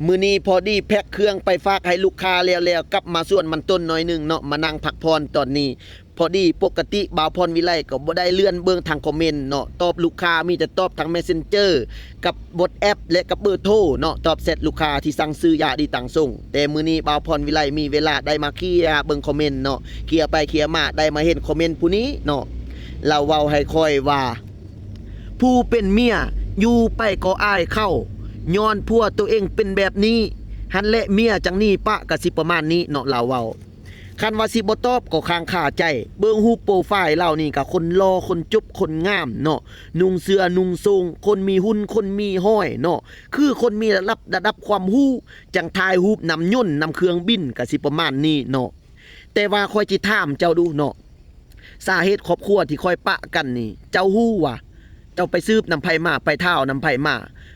ມື້ນີ້ພໍດີແພັກເຄື່ອງໄປຝາກໃຫ້ລູກຄ້າແລ້ວໆ ກັບມາສວນມັນຕົ້ນໜ້ອຍໜຶ່ງເນາະ ມານັ່ງພັກຜ່ອນຕອນນີ້. ພໍດີປົກກະຕິບ່າວພອນວິໄລກໍບໍ່ໄດ້ເລື່ອນເບິ່ງທາງຄອມເມັນເນາະ ຕອບລູກຄ້າມີແຕ່ຕອບທາງແມັດເຊັນເຈີ ກັບວັອດແອັບ ແລະ ກັບເບີໂທເນາະ ຕອບແຊັດລູກຄ້າທີ່ສັ່ງຊື້ຢາດີຕາງສົ່ງ. ແຕ່ມື້ນີ້ບ່າວພອນວິໄລມີເວລາໄດ້ມາເຄຍເບິ່ງຄອມເມັນເນາະ ເຄຍໄປເຄຍມາ ໄດ້ມາເຫັນຄອມເມັນຜູ້ນີ້ເນາະ ລາວເວົ້າໃຫ້ຂ້ອຍວ່າ ຜູ້ເປັນເມຍຢູ່ໄປກໍອາຍເຂົາ ຍ້ອນຜົວໂຕເອງເປັນແບບນີ້ ຫັ້ນແຫຼະເມຍຈັ່ງໜີປະ ກະຊິປະມານນີ້ເນາະ ລາວເວົ້າ. ຄັນວ່າຊິບໍ່ຕອບກໍຄ້າງຄາໃຈ ເບິ່ງຮູບໂປຣໄຟລ໌ລາວນີ້ກະຄົນຫຼໍ່ ຄົນຈົບ ຄົນງາມເນາະ ນຸ່ງເສື້ອນຸ່ງໂສ້ງ ຄົນມີຫຸ່ນ ຄົນມີຫ້ອຍເນາະ ຄືຄົນມີລະດັບ ລະດັບຄວາມຮູ້ ຈັ່ງຖ່າຍຮູບນຳຍົນ ນຳເຄື່ອງບິນ ກະຊິປະມານນີ້ເນາະ. ແຕ່ວ່າຂ້ອຍຊິຖາມເຈົ້າດູເນາະ ສາເຫດຄອບຄົວທີ່ຂ້ອຍປະກັນນີ້ ເຈົ້າຮູ້ວ່າ ເຈົ້າໄປສືບນຳໃຜມາ ໄປທ້າວນຳໃຜມາ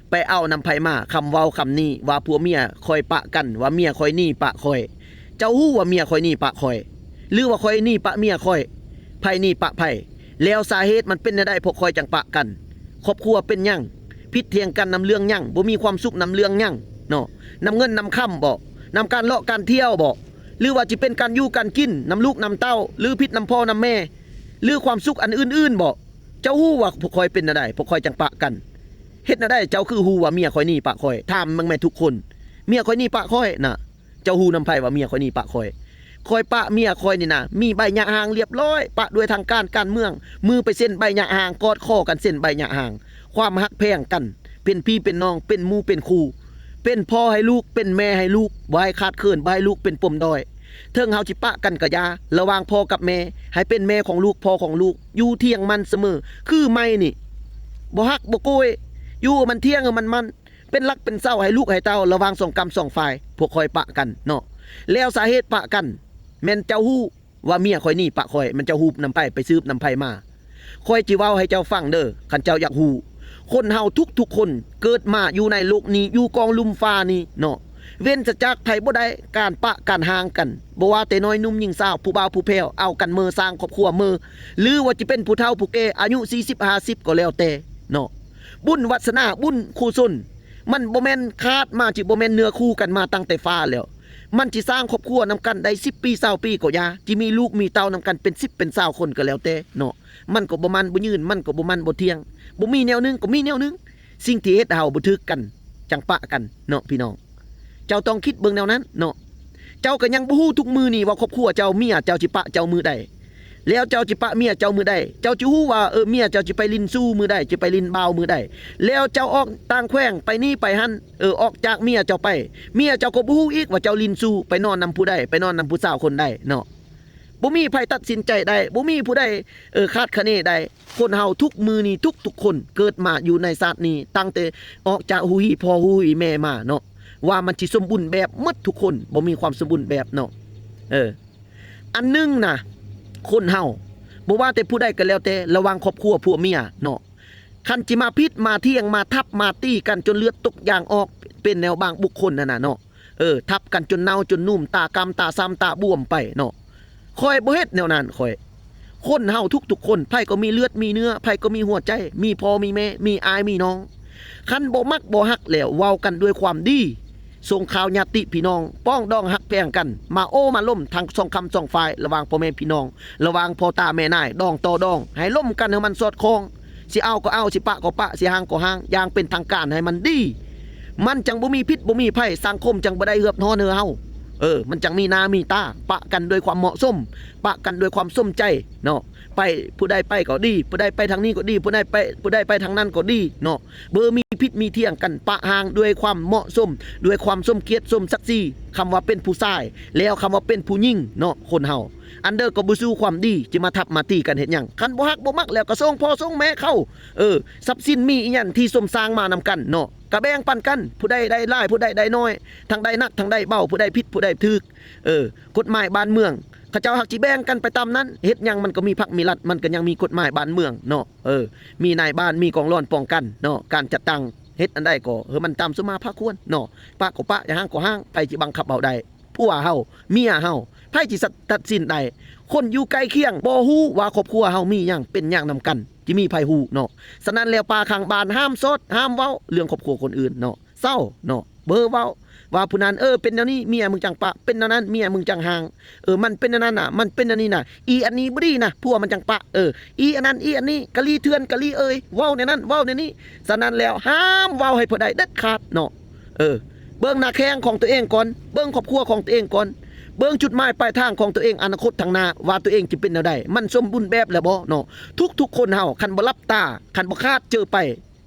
ໄປເອົານຳໃຜມາ ຄຳເວົ້າຄຳນີ້ວ່າຜົວເມຍຂ້ອຍປະກັນ ວ່າເມຍຂ້ອຍໜີປະຂ້ອຍ. ເຈົ້າຮູ້ວ່າເມຍຂ້ອຍໜີປະຂ້ອຍ ຫຼືວ່າຂ້ອຍໜີປະເມຍຂ້ອຍ ໃຜໜີປະໃຜ? ແລ້ວສາເຫດມັນເປັນແນວໃດພວກຂ້ອຍຈັ່ງປະກັນ? ຄອບຄົວເປັນຫຍັງ? ຜິດຖຽງກັນນຳເລື່ອງຫຍັງ? ບໍ່ມີຄວາມສຸກນຳເລື່ອງຫຍັງເນາະ? ນຳເງິນນຳຄຳບໍ? ນຳການເລາະການທ່ຽວບໍ? ຫຼືວ່າຊິເປັນການຢູ່ການກິນ ນຳລູກນຳເຕົ້າ ຫຼືຜິດນຳພໍ່ນຳແມ່ ຫຼືຄວາມສຸກອັນອື່ນໆບໍ? ເຈົ້າຮູ້ວ່າພວກຂ້ອຍເປັນແນວໃດ ພວກຂ້ອຍຈັ່ງປະກັນ? ເຮັດແນວໃດເຈົ້າຄືຮູ້ວ່າເມຍຂ້ອຍໜີປະຂ້ອຍ? ຖາມເບິ່ງແມ້ທຸກຄົນ ເມຍຂ້ອຍໜີປະຂ້ອຍນະ. ເຈົ້າຮູ້ນຳໃຜວ່າເມຍຂ້ອຍໜີປະຂ້ອຍ? ຂ້ອຍປະເມຍຂ້ອຍນີ້ນະ ມີໃບຫຍະຮ້າງລຽບລ້ອຍ ປະດ້ວຍທາງການການເມືອງ ມື້ໄປເຊັນໃບຫຍະຮ້າງ ກອດຄໍກັນເຊັນໃບຫຍະຮ້າງ. ຄວາມຮັກແພງກັນ ເປັນພີ່ເປັນນ້ອງ ເປັນໝູ່ເປັນຄູ່ ເປັນພໍ່ໃຫ້ລູກ ເປັນແມ່ໃຫ້ລູກ ບໍ່ໃຫ້ຂາດເຂີນ ບໍ່ໃຫ້ລູກເປັນປົມດ້ອຍ. ເຖິງເຮົາຊິປະກັນກະຢ່າ ລະຫວ່າງພໍ່ກັບແມ່ ໃຫ້ເປັນແມ່ຂອງລູກ ພໍ່ຂອງລູກ ຢູ່ທຽງມັນສະເໝີ ຄືໄມ້ນີ້ ບໍ່ຫັກບໍ່ໂກຍ ຢູ່ມັນທຽງມັນມັນ ເປັນຫຼັກເປັນເສົາໃຫ້ລູກໃຫ້ເຕົ້າ ລະຫວ່າງສອງກ້ຳສອງຝ່າຍ ພວກຂ້ອຍປະກັນເນາະ. ແລ້ວສາເຫດປະກັນ ແມ່ນເຈົ້າຮູ້ວ່າເມຍຂ້ອຍໜີປະຂ້ອຍ ແມ່ນເຈົ້າຮູ້ນຳໃຜ ໄປສືບນຳໃຜມາ? ຂ້ອຍຊິເວົ້າໃຫ້ເຈົ້າຟັງເດີ້ ຄັນເຈົ້າຢາກຮູ້. ຄົນເຮົາທຸກໆຄົນເກີດມາຢູ່ໃນໂລກນີ້ ຢູ່ກອງລຸ່ມຟ້ານີ້ເນາະ ເວັ້ນສະຈາກໃຜບໍ່ໄດ້ ການປະການຮ້າງກັນ ບໍ່ວ່າແຕ່ນ້ອຍໜຸ່ມຍິງສາວ ຜູ້ບ່າວຜູ້ແພ້ວ ເອົາກັນເມີ ສ້າງຄອບຄົວເມີ ຫຼືວ່າຈະເປັນຜູ້ເຖົ້າຜູ້ແກ່ ອາຍຸສີ່ສິບຫ້າສິບກໍແລ້ວແຕ່ເນາະ. ບຸນວາສະໜາ ບຸນກຸສົນ ມັນບໍ່ແມ່ນຂາດມາ ຊິບໍ່ແມ່ນເນື້ອຄູ່ກັນມາຕັ້ງແຕ່ຟ້າແລ້ວ. ມັນຊິສ້າງຄອບຄົວນຳກັນໄດ້ສິບປີ ຊາວປີກໍຢ່າ ຊິມີລູກມີເຕົ້ານຳກັນເປັນສິບເປັນຊາວຄົນກໍແລ້ວແຕ່ເນາະ ມັນກໍບໍ່ໝັ້ນບໍ່ຍືນ ມັນກໍບໍ່ໝັ້ນບໍ່ທ່ຽງ ບໍ່ມີແນວໜຶ່ງກໍມີແນວໜຶ່ງ. ສິ່ງທີ່ເຮັດໃຫ້ເຮົາບໍ່ຖືກກັນ ຈັ່ງປະກັນເນາະພີ່ນ້ອງ. ເຈົ້າຕ້ອງຄິດເບິ່ງແນວນັ້ນເນາະ. ເຈົ້າກໍຍັງບໍ່ຮູ້ທຸກມື້ນີ້ວ່າຄອບຄົວເຈົ້າ ເມຍເຈົ້າຊິປະເຈົ້າມື້ໃດ? ແລ້ວເຈົ້າຊິປະເມຍເຈົ້າມື້ໃດ? ເຈົ້າຊິຮູ້ວ່າ ເອີ ເມຍເຈົ້າຊິໄປຫຼິ້ນຊູ້ມື້ໃດ ຊິໄປຫຼິ້ນບ່າວມື້ໃດ? ແລ້ວເຈົ້າອອກຕ່າງແຂວງໄປນີ້ໄປຫັ້ນ ເອີ ອອກຈາກເມຍເຈົ້າໄປ ເມຍເຈົ້າກໍບໍ່ຮູ້ອີກວ່າເຈົ້າຫຼິ້ນຊູ້ ໄປນອນນຳຜູ້ໃດ ໄປນອນນຳຜູ້ສາວຄົນໃດເນາະ. ບໍ່ມີໃຜຕັດສິນໃຈໄດ້ ບໍ່ມີຜູ້ໃດ ເອີ ຄາດຄະເນໄດ້. ຄົນເຮົາທຸກມື້ນີ້ ທຸກໆຄົນເກີດມາຢູ່ໃນຊາດນີ້ ຕັ້ງແຕ່ອອກຈາກຮູຮີພໍ່ຮູຮີແມ່ມາເນາະ ວ່າມັນຊິສົມບູນແບບໝົດທຸກຄົນ ບໍ່ມີຄວາມສົມບູນແບບເນາະ. ເອີ ອັນໜຶ່ງນະ ຄົນເຮົາ ບໍ່ວ່າແຕ່ຜູ້ໃດກໍແລ້ວແຕ່ ລະຫວ່າງຄອບຄົວຜົວເມຍເນາະ ຄັນຊິມາຜິດມາຖຽງ ມາທັບມາຕີກັນຈົນເລືອດຕົກຢາງອອກ ເປັນແນວບາງບຸກຄົນຫັ້ນນະເນາະ ເອີ ທັບກັນຈົນເນົ່າຈົນໜຸ່ມ ຕາກຳຕາຊ້ຳຕາບວມໄປເນາະ. ຂ້ອຍບໍ່ເຮັດແນວນັ້ນ ຂ້ອຍ. ຄົນເຮົາທຸກໆຄົນ ໃຜກໍມີເລືອດມີເນື້ອ ໃຜກໍມີຫົວໃຈ ມີພໍ່ມີແມ່ ມີອ້າຍມີນ້ອງ. ຄັນບໍ່ມັກບໍ່ຮັກແລ້ວ ເວົ້າກັນດ້ວຍຄວາມດີ ສົ່ງຂ່າວຍາດຕິພີ່ນ້ອງ ປອງດອງຮັກແພງກັນ ມາໂອ້ມາລົມທັງສອງຂ້າງສອງຝ່າຍ ລະຫວ່າງພໍ່ແມ່ພີ່ນ້ອງ ລະຫວ່າງພໍ່ຕາແມ່ນາຍ ດອງຕໍ່ດອງ ໃຫ້ລົມກັນໃຫ້ມັນສອດຄ່ອງ. ຊິເອົາກໍເອົາ ຊິປະກໍປະ ຊິຮ້າງກໍຮ້າງ ຢ່າງເປັນທາງການໃຫ້ມັນດີ ມັນຈັ່ງບໍ່ມີພິດບໍ່ມີໄພ ສັງຄົມຈັ່ງບໍ່ໄດ້ເດືອດຮ້ອນເຮືອເຮົາ. ເອີ ມັນຈັ່ງມີໜ້າມີຕາ ປະກັນດ້ວຍຄວາມເໝາະສົມ ປະກັນດ້ວຍຄວາມສົມໃຈເນາະ. ໄປ ຜູ້ໃດໄປກໍດີ ຜູ້ໃດໄປທາງນີ້ກໍດີ ຜູ້ໃດໄປ ຜູ້ໃດໄປທາງນັ້ນກໍດີເນາະ. ບໍ່ມີຜິດມີຖຽງກັນ ປະຮ້າງດ້ວຍຄວາມເໝາະສົມ ດ້ວຍຄວາມສົມກຽດສົມສັກສີ. ຄຳວ່າເປັນຜູ້ຊາຍ ແລ້ວຄຳວ່າເປັນຜູ້ຍິງເນາະ ຄົນເຮົາ ອັນເດີກໍບໍ່ສູ້ຄວາມດີ ຊິມາທັບມາຕີກັນເຮັດຫຍັງ? ຄັນບໍ່ຮັກບໍ່ມັກແລ້ວກໍສົ່ງພໍ່ສົ່ງແມ່ເຂົາ ເອີ ຊັບສິນມີອີ່ຫຍັງທີ່ສົມສ້າງມານຳກັນເນາະ ກໍແບ່ງປັນກັນ ຜູ້ໃດໄດ້ຫຼາຍ ຜູ້ໃດໄດ້ໜ້ອຍ ທັງໄດ້ໜັກທັງໄດ້ເບົາ ຜູ້ໃດຜິດຜູ້ໃດຖືກ. ເອີ ກົດໝາຍບ້ານເມືອງ ເຂົາເຈົ້າຫາກຊິແບ່ງກັນໄປຕາມນັ້ນ. ເຮັດຫຍັງມັນກໍມີພັກມີລັດ ມັນກໍຍັງມີກົດໝາຍບ້ານເມືອງເນາະ. ເອີ ມີນາຍບ້ານ ມີກອງຫຼອນປ້ອງກັນເນາະ ການຈັດຕັ້ງ ເຮັດອັນໃດກໍໃຫ້ມັນຕາມສົມມາພາຄວນເນາະ. ປະກໍປະ ຢ່າຮ້າງກໍຮ້າງ ໃຜຊິບັງຄັບເຮົາໄດ້? ຜົວເຮົາ ເມຍເຕັາ ໃຜຊິຕັດສິນໄດ້? ຄົນຢູ່ໃກ້ຄຽງບໍ່ຮູ້ວ່າຄອບຄົວເຮົາມີຫຍັງເປັນຫຍັງນຳກັນ ຊິມີໃຜຮູ້ເນາະ. ສະນັ້ນແລ້ວ ປາຂ້າງບ້ານຫ້າມສອດ ຫ້າມເວົ້າເລື່ອງຄອບຄົວຄົນອື່ນເນາະ ເຊົາເນາະ. ເບີເວົ້າວ່າຜູ້ນັ້ນ ເອີ ເປັນແນວນີ້ ເມຍມຶງຈັ່ງປະ ເປັນແນວນັ້ນ ເມຍມຶງຈັ່ງຮ້າງ ເອີ ມັນເປັນແນວນັ້ນນະ ມັນເປັນແນວນີ້ນະ ອີອັນນີ້ບໍ່ດີນະ ຜົວມັນຈັ່ງປະ ເອີ ອີອັນນັ້ນ ອີອັນນີ້ ກະລີເຖື່ອນ ກະລີເອີຍ ເວົ້າແນວນັ້ນ ເວົ້າແນວນີ້. ສະນັ້ນແລ້ວ ຫ້າມເວົ້າໃຫ້ຜູ້ໃດເດັດຂາດເນາະ. ເອີ ເບິ່ງໜ້າແຂ້ງຂອງຕົວເອງກ່ອນ ເບິ່ງຄອບຄົວຂອງຕົວເອງກ່ອນ ເບິ່ງຈຸດໝາຍປາຍທາງຂອງຕົວເອງ ອະນາຄົດທາງໜ້າ ວ່າຕົວເອງຈະເປັນແນວໃດ ມັນສົມບູນແບບແລ້ວບໍ່ເນາະ. ທຸກໆຄົນເຮົາ ຄັນບໍ່ຫຼັບຕາ ຄັນບໍ່ຂາດເຈີໄປ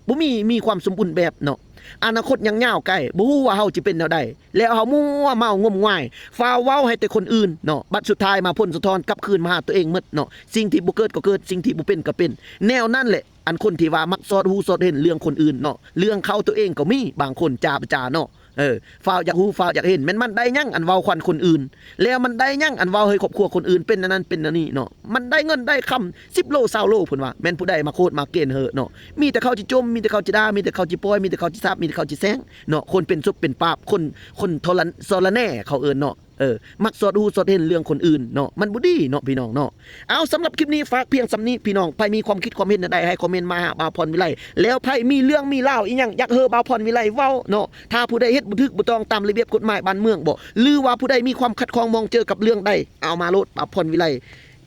ບໍ່ມີ ມີຄວາມສົມບູນແບບເນາະ. ອະນາຄົດຍັງຍາວໄກ ບໍ່ຮູ້ວ່າເຮົາຈະເປັນແນວໃດ ແລ້ວເຮົາມົວເມົາງົມງາຍ ຟ້າວເວົ້າໃຫ້ແຕ່ຄົນອື່ນເນາະ ບັດສຸດທ້າຍມາພົ້ນສະທ້ອນກັບຄືນມາຫາຕົວເອງໝົດເນາະ. ສິ່ງທີ່ບໍ່ເກີດກໍເກີດ ສິ່ງທີ່ບໍ່ເປັນກໍເປັນ ແນວນັ້ນແຫຼະ. ອັນຄົນທີ່ວ່າມັກສອດຮູ້ສອດເຫັນເລື່ອງຄົນອື່ນເນາະ ເລື່ອງເຂົາຕົວເອງກໍມີ ບາງຄົນຈາປະຈາເນາະ. ເອີ ຟ້າວຢາກຮູ້ຟ້າວຢາກເຫັນ ແມ່ນມັນໄດ້ຫຍັງອັນເວົ້າຂວັນຄົນອື່ນ ແລ້ວມັນໄດ້ຫຍັງອັນເວົ້າໃຫ້ຄອບຄົວຄົນອື່ນເປັນອັນນັ້ນເປັນອັນນີ້ເນາະ. ມັນໄດ້ເງິນໄດ້ຄຳສິບໂລຊາວໂລ ເພິ່ນວ່າ ແມ່ນຜູ້ໃດມາໂຄດມາເກນເຮີເນາະ. ມີແຕ່ເຂົາຊິຈົ່ມ ມີແຕ່ເຂົາຊິດ່າ ມີແຕ່ເຂົາຊິປ່ອຍ ມີແຕ່ເຂົາຊິແຊງເນາະ. ຄົນເປັນສົບເປັນປາບ ຄົນ ຄົນທໍລະ ສໍລະແໜ່ເຂົາເອີ້ນເນາະ. ເອີ ມັກສອດຮູ້ສອດເຫັນເລື່ອງຄົນອື່ນເນາະ ມັນບໍ່ດີເນາະພີ່ນ້ອງເນາະ. ເອົາ ສຳລັບຄລິບນີ້ຝາກພຽງສ່ຳນີ້ ພີ່ນ້ອງໃຜມີຄວາມຄິດຄວາມເຫັນແນວໃດ ໃຫ້ຄອມເມັນມາຫາບ່າວພອນວິໄລ ແລ້ວໃຜມີເລື່ອງມີລາວອີ່ຫຍັງ ຢາກເຮີບ່າວພອນວິໄລເວົ້າເນາະ ຖ້າຜູ້ໃດເຮັດບໍ່ຖືກບໍ່ຕ້ອງຕາມລະບຽບກົດໝາຍບ້ານເມືອງບໍ ຫຼືວ່າຜູ້ໃດມີຄວາມຂັດຂ້ອງໝອງເຈີກັບເລື່ອງໃດ ເອົາມາໂລດ ບ່າວພອນວິໄລ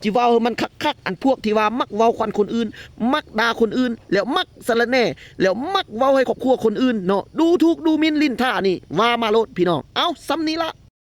ຊິເວົ້າໃຫ້ມັນຄັກໆ. ອັນພວກທີ່ວ່າມັກເວົ້າຂວັນຄົນອື່ນ ມັກດ່າຄົນອື່ນ ແລ້ວມັກສະລະແໜ່ ແລ້ວມັກເວົ້າໃຫ້ຄອບຄົວຄົນອື່ນເນາະ ດູຖູກດູໝິ່ນລິນທານີ້ ວ່າມາໂລດພີ່ນ້ອງ. ເອົາ ສ່ຳນີ້ລະ.